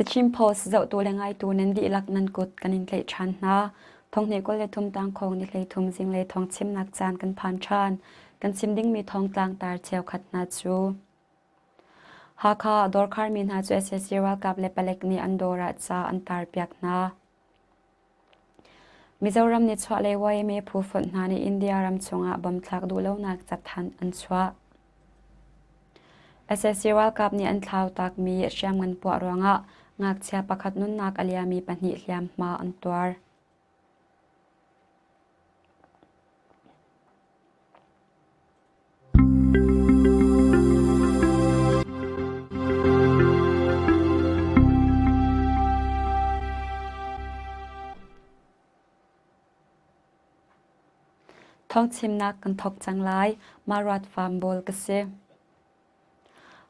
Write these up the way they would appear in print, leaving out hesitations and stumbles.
The Chin Post zohtu le ngaitu nan dihlak nan kut kan in tlaih ṭhan hna. Thonghnih 23 tangkhawng ni 13 zinglei thawng chimnak caan kan phan ṭhan. Kan chim dingmi thawngtlang tar cheukhat hna cu Hakha dawrkharmi hna cu sac ralkap le palek nih an dawr ah ca an tarpiak hna. Mizoram nichuahlei YMA phu fonh hna nih India ram chungah bom thlak duhlonak cathanh an chuah. Sac ralkap nih an thlau takmi hriamngan puah ruangah ngakchia pakhat nunnak a liami pahnih hliamhma an tuar. Thawngchimnak kan thawk cang lai. Maruat Farm Bawl ka si.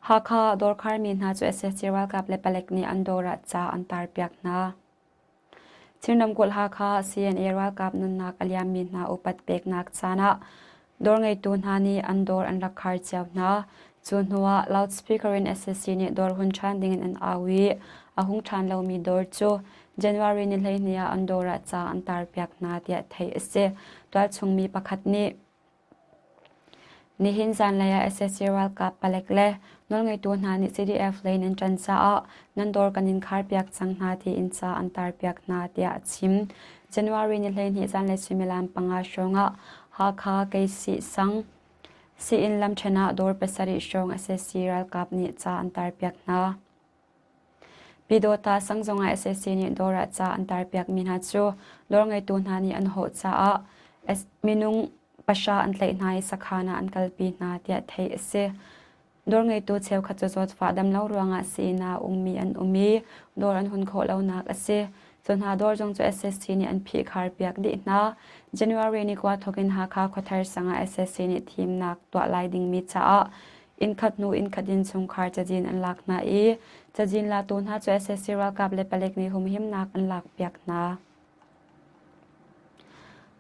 Hakha dawrkharmi hna cu sac ralkap le palek nih an dawr ah ca an tarpiak hna. Chin ramkulh Hakha CNA ralkap nunnak a liammi hna upat peknak caan ah dawr ngeitu hna nih an dawr an rak khar cio hna. Cu hnu ah loudspeaker in sac nih dawr hun ṭhan dingin an au i a hung ṭhan lomi dawr cu January ni 12 ah an dawr ah ca an tarpiak hna tiah theih a si. Tualchung mi pakhat nih Nihin zanlei ah sac ralkap palek le nawlngeitu hna nih CDF lei nan ṭan caah nan dawr kan in kharpiak cang hna tiin ca an tarpiak hna tiah a chim. January ni 12 zanlei suimilam panga hrawngah Hakha Keisih sang sii-inn lamṭhen ah dawr pasarih hrawng sac ralkap nih ca an tarpiak hna. Pyidawta sang zongah sac nih dawr ah ca an tarpiakmi hna cu dawr ngeitu hna nih an hawh caah minung pahra an tlaih hna i sakhan ah an kalpi hna tiah theih a si. Dawr ngeitu cheukhat cu zawtfah damlo ruangah sii-inn ah a ummi an um i dawr an hun khawh lonak a si. Cu hna dawr zong cu sac nih an phihkharpiak dih hna. January ni kua thawk in Hakha khuathar sang ah sac nih thimnak tuah lai dingmi caah Innkhat hnu innkhat in chungkhar cazin an lak hna i cazin latu hna cu sac ralkap le palek nih humhimnak an lakpiak hna.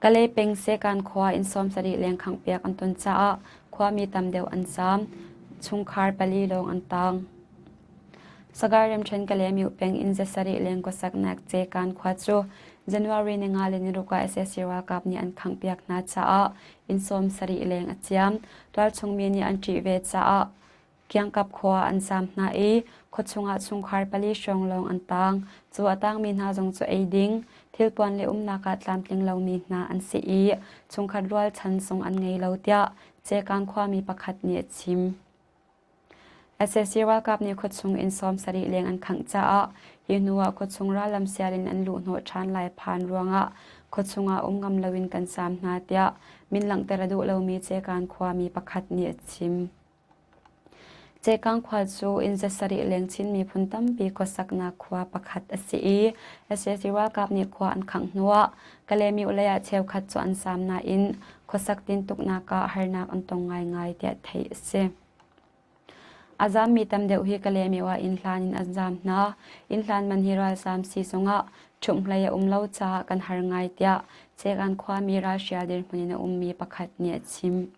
Kalay peng Sekan khua inn 70 leng khanghpiak an ton caah khuami tam deuh an zaam. Chungkhar pali lawng an tang. Sagar ramṭhen Kalaymyo peng inn zasarih leng khuasaknak Cekan khua cu January ni nga le ni ruk ah sac ralkap nih an khanghpiak hna caah inn 70 leng a ciam. Tualchung mi nih an ṭih ve caah kiangkap khua an zaam hna i khuachung ah chungkhar pali hrawng lawng an tang. Cu a tangmi hna zong cu ei ding, thilpuan le umnak ah tlamtling lomi hna an si i chungkhat rualchan zong an ngei lo tiah Cekan khuami pakhat nih a chim. Sac ralkap nih khuachung inn 70 leng an khangh caah hi hnu ah khuachung rallam sial in an luhhnawh ṭhan lai phan ruangah khuachung ah um ngam loin kan zaam hna tiah min langhter a duh lomi Cekan khuami pakhat nih a chim. Cekang khua cu inn zasarih leng Chin miphun tampi khuasaknak khua pakhat a si i sac ralkap nih khua an khangh hnuah Kalaymyo lei ah cheukhat cu an zaam nain khuasak tintuknak ah harnak an tong ngaingai tiah theih a si. A zaammi tam deuh hi Kalaymyo ah inn hlan in an zaam hna. Inn hlan man hi ralzaam siizung ah ṭhumhhlei a um lo caah kan har ngai tiah Cekan khuami ralhrial dirhmun in a ummi pakhat nih a chim.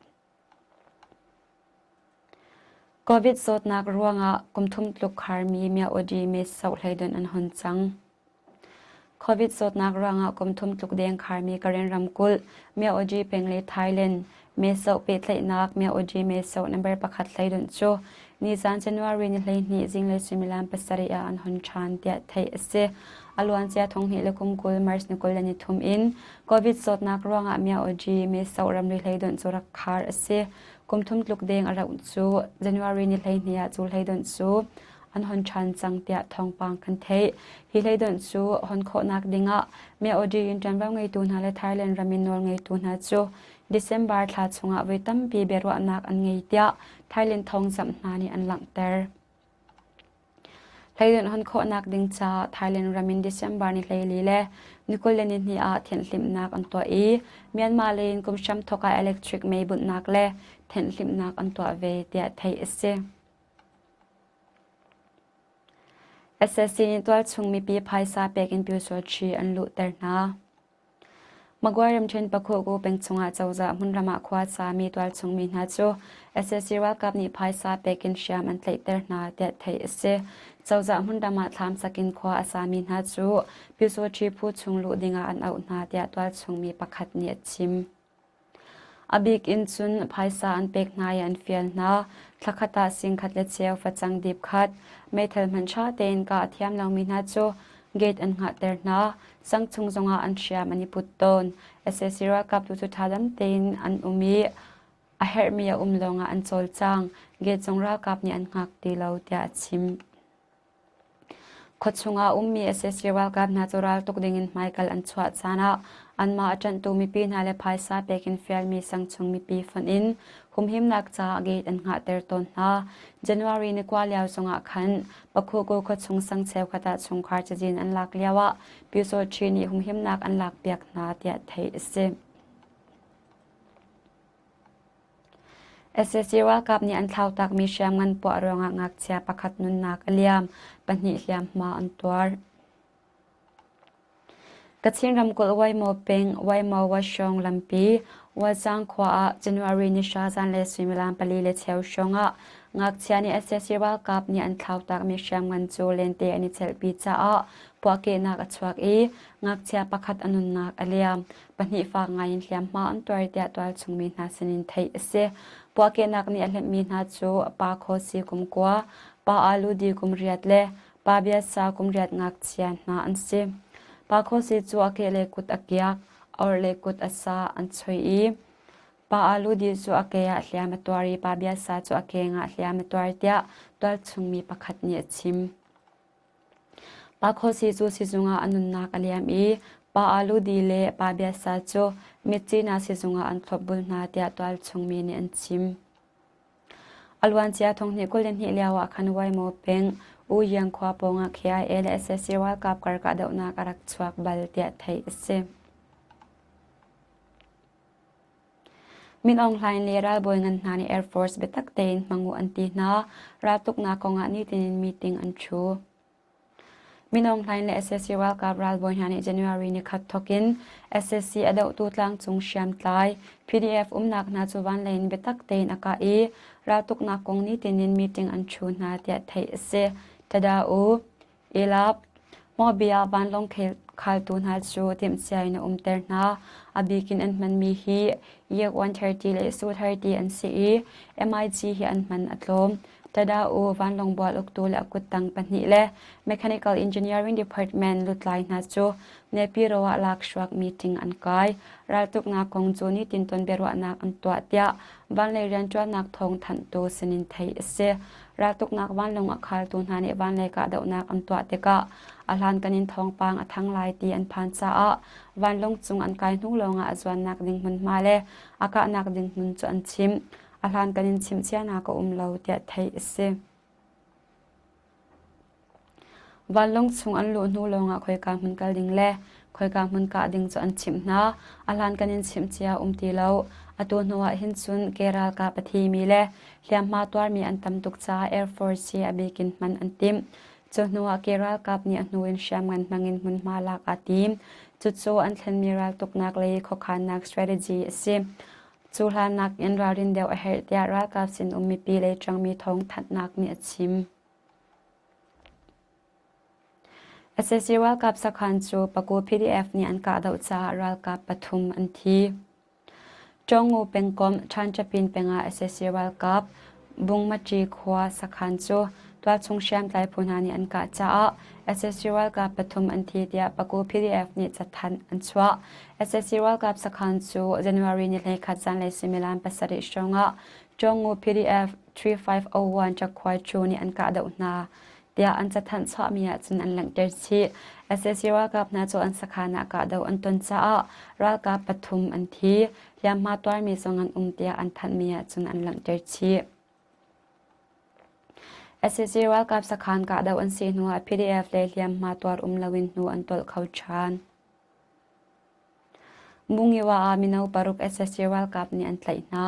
Covid zawtnak ruangah kum thum tluk kharmi Myawaddy Meh-soh hleidon an hon cang. Covid zawtnak ruangah kum thum tluk deng kharmi Karen ramkulh Myawaddy peng le Thailand Meh-soh pehtlaihnak Myawaddy Meh-soh number pakhat hleidonh cu nizan January ni 12 zinglei suimilam pasarih ah an hon ṭhan tiah theih a si. A luancia thonghnih le kum 20 March ni 23 in Covid zawtnak ruangah Myawaddy Meh-soh ramri hleidonh cu rak khar a si. Kum thum tluk deng a rauh cu January ni 12 ah cu hleidonh cu an hon ṭhan cang tiah thawngpang kan theih. Hi hleidonh cu hon khawhnak dingah Myawaddy in ṭuanvo ngeitu hna le Thailand ram in nawlngeitu hna cu December thla chungah voi tampi biaruahnak an ngei tiah Thailand thawngzamh hna nih an langhter. Hleidonh hon khawhnak ding caah Thailand ram in December ni 14 le ni 22 ah thianhhlimhnak an tuah i Myanmar lei in kum hramthawk ah electric mei bunhnak le thianhhlimhnak an tuah ve tiah theih a si. Sac nih tualchung mipi phaisa pek in Pyusawṭhi an luhter hna. Magway ramṭhen Pakhoku peng chungah cozah hmunram ah khua sami tualchung mi hna cu sac ralkap nih phaisa pek in hriam an tlaihter hna tiah theih a si. Cozah hmunram ah thlam sak in khua a sami hna cu Pyusawṭhi phu chung luh dingah an auh hna tiah tualchung mi pakhat nih a chim. A bik in cun phaisa an pek hna i an fial hna. Thlakhat ah singkhat le cheu facang dip khat, meithal hmanh ṭha tein kah a thiam lomi hna cu gate an hngahter hna. Sang chung zongah an hriam an i put tawn. Sac ralkap tu cu ṭha tein an um i a herhmi a um lawngah an cawlcang. Gate zong ralkap nih an hngak ti lo tiah a chim. Khuachung ah ummi sac ralkap hna cu raltuk dingin hmaikal an chuah caan ah anmah a ṭanhtu mipi hna le phaisa pek in fialmi sangchung mipi fonh in humhimnak caah gate an hngahter tawn hna. January ni kua lio zongah khan Pakhuku khuachung sang cheukhat ah chungkhar cazin an lak lioah Pyusawṭhi nih humhimnak an lakpiak hna tiah theih a si. Sac ralkap nih an thlautakmi hriamngan puah ruangah ngakchia pakhat nunnak a liam, pahnih hliamhma an tuar. Kachin ramkulh Waimo peng Waimo Washong lampi Wazang khua ah January ni hra zanlei suimilam pali le cheu hrawng ah ngakchia nih sac ralkap nih an thlautakmi hriamngan cu lente an i celhpi caah puahkehnak a chuak i ngakchia pakhat a nunnak a liam. Pahnih fak ngaiin hliamhma an tuar tiah tualchung mi hna sinin theih a si. Puahkehnak nih a hlenhmi hna cu pa Khawsi kum kua, pa Aludi kum riat le pa Biasa kum riat ngakchia hna an si. Pa Khawsi cu a ke le kut a kiak, a orh le kut a sa an choi i pa Aludi cu a ke ah hliam a tuar i pa Biasa cu a keng ah hliam a tuar tiah tualchung mi pakhat nih a chim. Pa Khawsi cu sizung ah a nunnak a liam i Pa Aludi le Pa Biasa cu Myitkyina sizung ah an thlopbul hna tiah tualchung mi nih an chim. A luancia thonghnih 22 lio ah khan Waimo peng U Yiang khua pawngah KIA le sac ralkap kar kahdohnak a rak chuak bal tiah theih a si. Min Aung Hlaing le ralbawi ngan hna nih Air Force biatak tein hmang u an ti hna. Raltuknak kongah nitin in meeting an ṭhu. Min Aung Hlaing le sac ralkap ralbawi hna nih January nikhat thawkin sac a dohtu tlangcung hriamtlai PDF umnak hna cu vanlei in biatak tein a kah i raltuknak kong nitin in meeting an ṭhu hna tiah theih a si. Tada u! Elap, Moabia vanlawng khaltu hna cu timhcia in a umter hna. A bik in an hmanmi hi Yak-130 le Su-30 an si i MiG hi an hman a tlawm. Tada-u vanlawng bual uktu le a kuttang pahnih le Mechanical Engineering Department lutlai hna cu Nepiro ah lakhruak meeting an kai. Raltuknak kong cu nitin ton biaruahnak an tuah tiah vanlei rianṭuannak thawngthanhtu sinin theih a si. Raltuknak vanlawng a khaltu hna nih vanlei kahdohnak an tuah tikah a hlankan in thawngpang a thang lai ti an phan caah vanlawng cung an kai hnu lawngah a zuannak ding hmunhma le a kahnak ding hmun cu an chimh. A hlankan in chimhcianak a um lo tiah theih a si. Vanlawng chung an luh hnu lawngah khoika hmun kal ding le khoika hmun kah ding cu an chimh hna. A hlankan in chimh cia um ti lo. Atu hnu ah hin cun ke ralkap a thimi le hliamhma tuarmi an tam tuk caah Air Force hi a bik in hman an timh. Cu hnu ah ke ralkap nih a hnu in hriamngan hmangin hmunhma lak aa tim. Cucu an thlenmi raltuknak lei khuakhannak strategy a si. Cu hlannak in ralrin deuh a herh tiah ralkap sin um mipi lei ṭangmi thawngthanhnak nih a chim. Sac ralkap sakhan cu Paku PDF nih an kahdoh caah ralkap pathum an thi. Ṭawngu pengkomh Ṭhanṭapin pengah sac ralkap Bungmaṭi khua sakhan cu tualchung hriamtlai phu hna nih an kah caah sac ralkap pathum an thi tiah Paku PDF nih cathanh an chuah. Sac ralkap sakhan cu January ni 11 zanlei suimilam pasarih hrawngah Ṭawngu PDF 3501 Cakhuai Chu nih an kahdoh hna tiah an cathanh chuahmi ahcun an langhter chih. Sac ralkap hna cu an sakhan ah kahdoh an ton caah ralkap pathum an thi. Hliamhma tuarmi zong an um tiah an thanhmi ahcun an langhter chih. Sac ralkap sakhan kahdoh an si hnuah PDF le hliamhma tuar um loin hnu an tolh kho ṭhan. Mungiwa ah mino paruk sac ralkap nih an tlaih hna.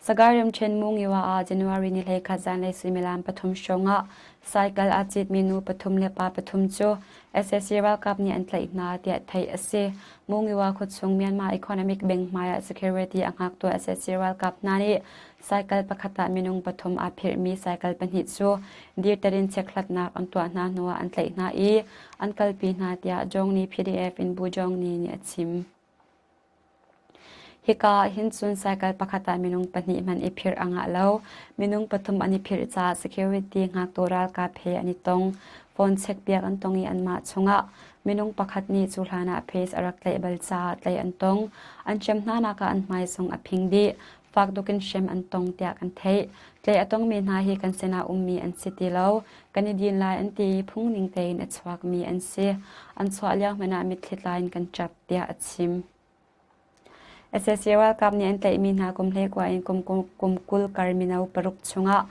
Sagaing ramṭhen Mungiwa ah January ni 11 zanlei suimilam pathum hrawng ah cycle aa citmi nu pathum le pa pathum cu sac ralkap nih an tlaih hna tiah theih a si. Mungiwa khuachung Myanmar Economic Bank hmai ah security a hngaktu sac ralkap hna nih cycle pakhat ah minung pathum aa phirhmi cycle pahnih cu dirter in chekhlatnak an tuah hna hnuah an tlaih hna i an kalpi hna tiah Jongni PDF in Bu Jongni nih a chim. Hika ah hin cun cycle pakhat ah minung pahnih hmanh i phirh a ngah lo. Minung pathum an i phirh caah security hngaktu ralkap he an i tong. Phone checkpiak an tong i anmah chungah minung pakhat nih cu hlan ah face a rak tlaih bal caah tlaih an tong. An hrem hnanak ah an hmai zong a phing dih. Fak tuk in hrem an tong tiah kan theih. Tlaih a tongmi hna hi kan sinah ummi an si ti lo. Kan i din lai an ti i phungning tein a chuakmi an si. An chuah lio hmanh ah mitthli tla in kan ṭap. tiah a chim. Sac ralkap nih an tlaihmi hna kum 19 in kum 20 kar mino paruk chungah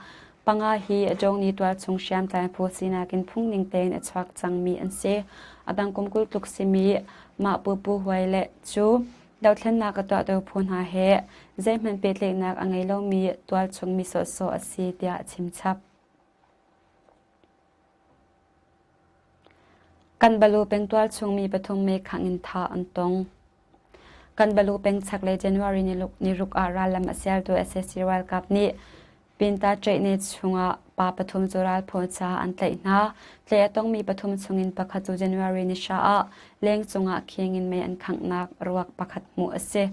panga hi a Jongni tualchung hriamtlai phu sinak in phungning tein a chuak cangmi an si. A dang kum 20 tluk simi mah Pu Pu Huai le cu dothlennak a tuahtu phu hna he zeihmanh pehtlaihnak a ngei lomi tualchung mi sawhsawh a si tiah a chim chap. Kan balu peng tualchung mi pathum meikhangh in thah an tong. Kan balu peng chaklei January niruk ah rallam a sialtu sac ralkap nih Pinta Ṭaihne chungah pa pathum cu ralphaw caah an tlaih hna. Tlaih a tongmi pathum chungin pakhat cu January ni hra ah leng cungah kheng in mei an khanghnak ruak pakhat hmuh a si.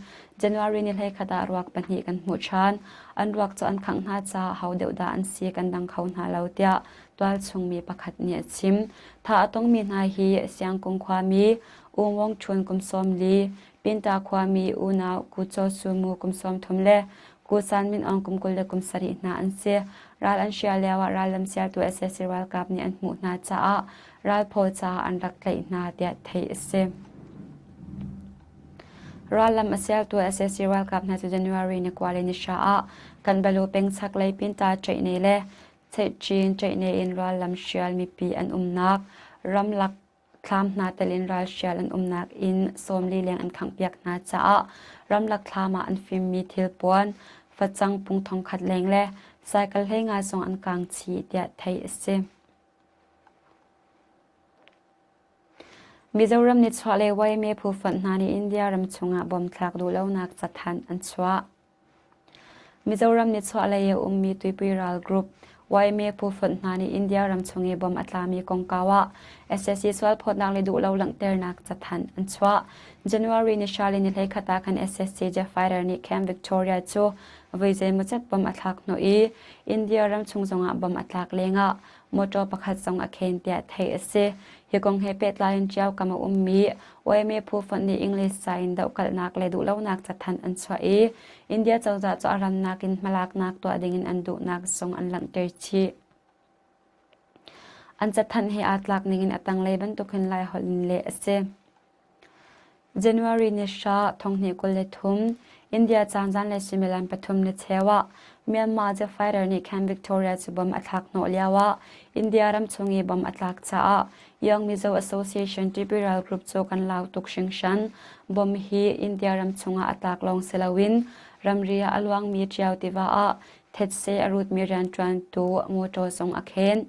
January ni 11 ah ruak pahnih kan hmuh ṭhan. An ruak cu an khangh hna caah ho deuh dah an si kan dang kho hna lo tiah tualchung mi pakhat nih a chim. Thah a tongmi hna hi Siangkung khuami U Wong Chun kum 40, Pinta khuami unau Ku Cho Su Mu kum 30 le Ku San Min Aung kum 20 le kum 7 hna an si. Ral an hrial lioah rallam sialtu sac ralkap nih an hmuh hna caah ralphaw caah an rak tlaih hna tiah theih a si. Rallam a sialtu sac ralkap hna cu January ni 2 le ni 9 ah Kanbalu peng chaklei Pinta Ṭaihne le Theihchin ṭaihne in rallam hrial mipi an umnak ramlak thlam hna tel in ralhrial an umnak inn 40 leng an khanghpiak hna caah ramlak thlam ah an fimmi thilpuan facang pung thongkhat leng le cycle 15 zong an kaang chih tiah theih a si. Mizoram nichuahlei YMA phu fonh hna nih India ram chungah bom thlak duhlonak cathanh an chuah. Mizoram nichuahlei a ummi Tuipui ral group YMA phu fonh hna nih India ram chung i bom a tlami kongkau ah sac sualphawtnak le duhlo langhternak cathanh an chuah. January ni hra le ni 11 ah khan sac jet fighter nih Camp Victoria cu voi zeimawzat bom a thlak hnawh i India ram chung zongah bom a tlak lengah motor pakhat zong a khen tiah theih a si. Hi kong he pehtlai in Ṭiaukam a ummi YMA phu fonh nih English ca in dohkalhnak le duhlonak cathanh an chuah i India cozah cu a rannak in hmalaknak tuah dingin an duhnak zong an langhter chih. An cathanh he aa tlak ningin a tanglei bantukin Laiholh in leh a si. January ni hra 2023, India caan zanlei suimilam pathum ni cheu ah Myanmar jet fighter nih Camp Victoria cu bom a thlak hnawh lio ah India ram chung i bom a tlak caah Young Mizo Association Tripura Group cu kan lau tuk hringhran. Bom hi India ram chungah a tlak lawng si loin ramri ah a luangmi Ṭiau tiva ah thetse a rutmi rianṭuantu motor zong a khen.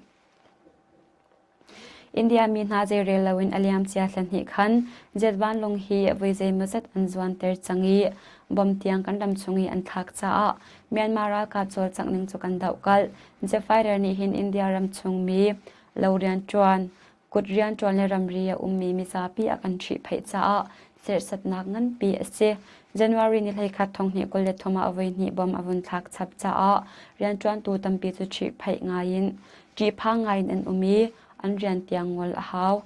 India mi hna zeirel loin a liamcia thla hnih khan jet vanlawng hi voi zeimawzat an zuanter cang i bom tiang kan ram chung i an thlak caah Myanmar ralkap cawlcangh ning cu kan dohkalh. Jet fighter nih hin India ram chungmi lo rianṭuan, kut rianṭuan le ramri a ummi mizapi a kan ṭhihphaih caah serhsatnak nganpi a si. January ni 11 2023 ah voi hnih bom a vun thlak chap caah rianṭuantu tampi cu ṭhihphaih ngai in Ṭihphang ngaiin an um i an rian tiang ngol a hau.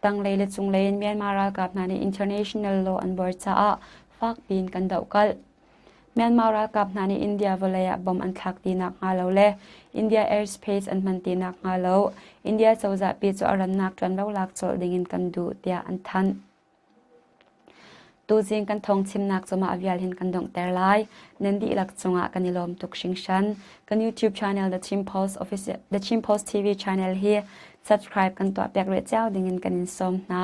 Tanglei le cunglei in Myanmar ralkap hna nih international law an buar caah fakpi in kan dohkalh. Myanmar ralkap hna nih India vawlei ah bom an thlak ti nak hnga lo le India airspace an hman ti nak hnga lo India cozah pi cu a rannak ṭuanvo lak colh dingin kan duh tiah an thanh. Tuzing kan thawngchimnak cu mah vial hin kan donghter lai. Nan dihlak cungah kan i lawm tuk hringhran. Kan YouTube channel The Chin Post Official The Chin Post TV channel hi subscribe kan tuah piak rih cio dingin kan in sawm hna.